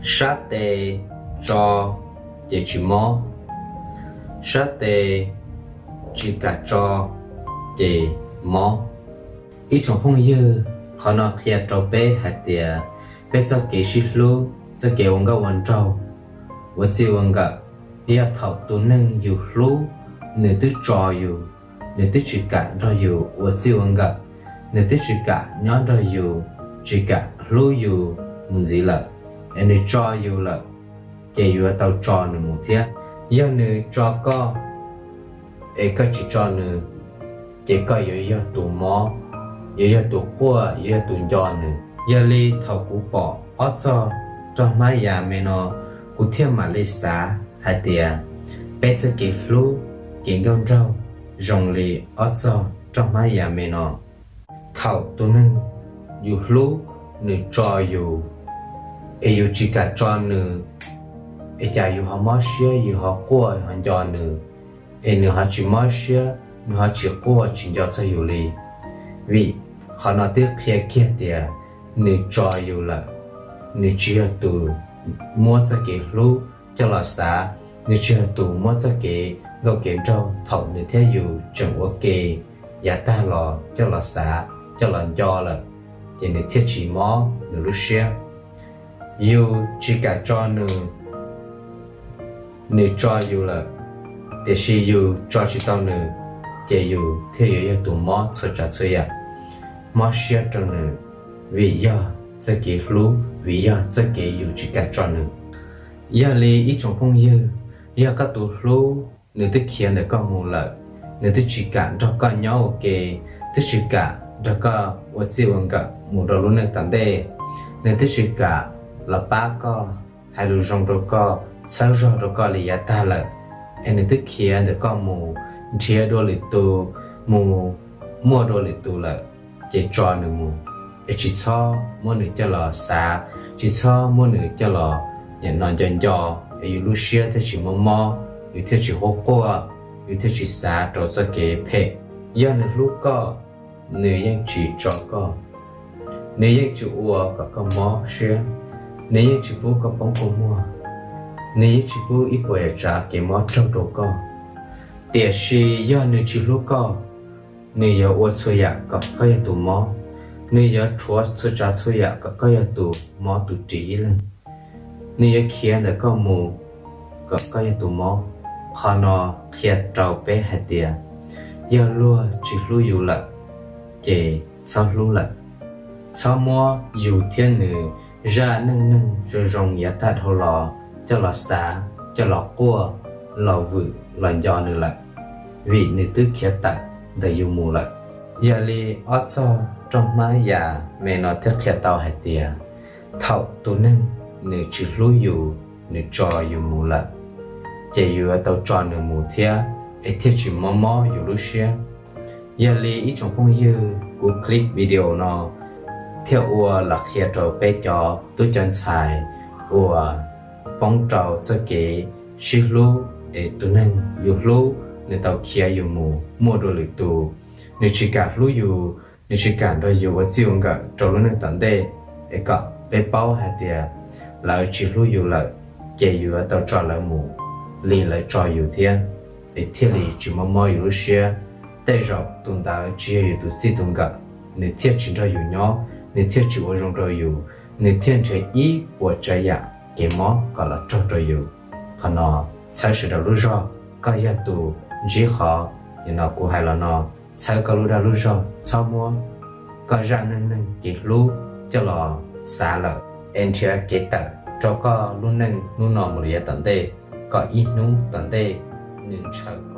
Sab tes tso ces tsis mob, sab tes tsis kam tso ces mob. Ib tsoom phooj ywg, qhov no qhia rau peb hais tias peb txoj kev sib hlub, txoj kev ua nkauj ua nraug, ua txij ua nkawm, yog thaum tus neeg yus hlub, nws twb tso yus, nws twb tsis kam nrog yus ua txij ua nkawm, nws twb tsis kam nyob nrog yus, tsis kam hlub yus mus ntxiv lawm, es nws tso yus lawm, ces yuav tau tso nws mus thiab. Yog nws tso koj, es koj tsis tso nws, ces koj yuav yog tus mob, yuav yog tus quaj, yuav yog tus nco nws. Yog li thaum kuv pom ob txog roj hmab yas me no, kuv thiaj mam li xav hais tias peb txoj kev hlub, kev nkauj nraug zoo li ob txog roj hmab yas me no. Thaum tus neeg yus hlub, nws tso yus, es yus tsis kam tso nws, es cas yus ho mob siab, yus ho quaj ho nco nws, es nws ho tsis mob siab, nws ho tsis quaj tsis nco txog yus li. Vim qhov no twb qhia kiag tias nws tso yus lawm, nws tsis yog tus muab txoj kev hlub coj los xav, nws tsis yog tus muab txoj kev nkauj kev nraug thaum nws thiab yus tseem ua ke yav tag los coj los xav, coj los nco lawm, ces nws thiaj tsis mob nws lub siab. Yus tsis kam tso nws, nws tso yus lawm, tiam sis yus tso tsis tau nws, ces yus thiaj yuav yog tus mob txhua tsav txhua yam, mob siab rau nws, vim yog txoj kev hlub, vim yog txoj kev yus tsis kam tso nws. Yog li ib tsoom phooj ywg, yog koj tus hlub nws twb khiav ntawm koj mus lawm, nws twb tsis kam nrog koj nyob ua ke, twb tsis kam nrog koj ua txij ua nkawm mus rau lub neej tom ntej, nws twb tsis kam los pab koj, hais lus zoo rau koj, txhawb zog rau koj li yav tag lawm, es nws twb khiav ntawm koj mus nrhiav dua lwm tus, mus muaj dua lwm tus lawm, ces tso nws mus, es tsis txhob muab nws coj los xav, tsis txhob muab nws coj los nim no nco nco, es yus lub siab thiaj tsis mob mob, yus thiaj tsis quaj quaj, yus thiaj tsis xav rau txoj kev phem. Yog nws hlub koj, nws yeej tsis tso koj, nws yeej tsis ua kom koj mob siab, nws yeej tsis pub koj poob kua muag, nws yeej tsis pub ib puas yam tsav kev mob raug rau koj. Tiam sis yog nws tsis hlub koj, nws yuav ua txhua yam kom koj yog tus mob, nws yuav rhuav txhua tsav txhua yam kom koj yog tus mob tus ris ib leeg, nws yuav khiav ntawm koj mus kom koj yog tus mob. Qhov no qhia rau peb hais tias, yog luag tsis hlub yus lawm, ces txhob hlub lawm. Txhob muab yus thiab nws zaj neej neeg zoo zoo yav tag dhau los coj los xav, coj los quaj, los vwm los nco nws lawm, vim nws twb khiav tawm ntawm yus mus lawm. Yog li ob txog roj hmab yas me no thiaj qhia tau hais tias, thaum tus neeg nws tsis hlub yus, nws tso yus mus lawm, ces yus yuav tau tso nws mus thiab, es thiaj tsis mob mob yus lub siab. Yog li ib tsoom phooj ywg, kuv clip video no thiaj ua los qhia rau peb cov tub cov ntxhais uas poob rau txoj kev sib hlub, es tus neeg yus hlub nws tau khiav yus mus muaj dua lwm tus, nws tsis kam hlub yus, nws tsis kam nrog yus ua txij ua nkawm rau lub neej tom ntej, es kom peb paub hais tias lawv tsis hlub yus lawm, ces yus yuav tau tso lawv mus li lawv tso yus thiab, es thiaj li tsis mob mob yus lub siab. Tej zaum tus ntawd tsis yog yus tus txij tus nkawm, nws thiaj tsis nrog yus nyob, nws thiaj tsis ua zoo rau yus, nws thiaj nrhiav ib puas tsav yam kev mob kom los raug rau yus. Qhov no txhawb sawv daws lub zog, koj yog tus ntsib qhov nim no kuv hais los no, txhawb koj lub dag lub zog, txhob muab koj zaj neej neeg kev hlub coj los xav lawm, es nrhiav kev tawm rau koj lub neej hnub no mus li yav tom ntej, kom ib hnub tom ntej nws ntshaw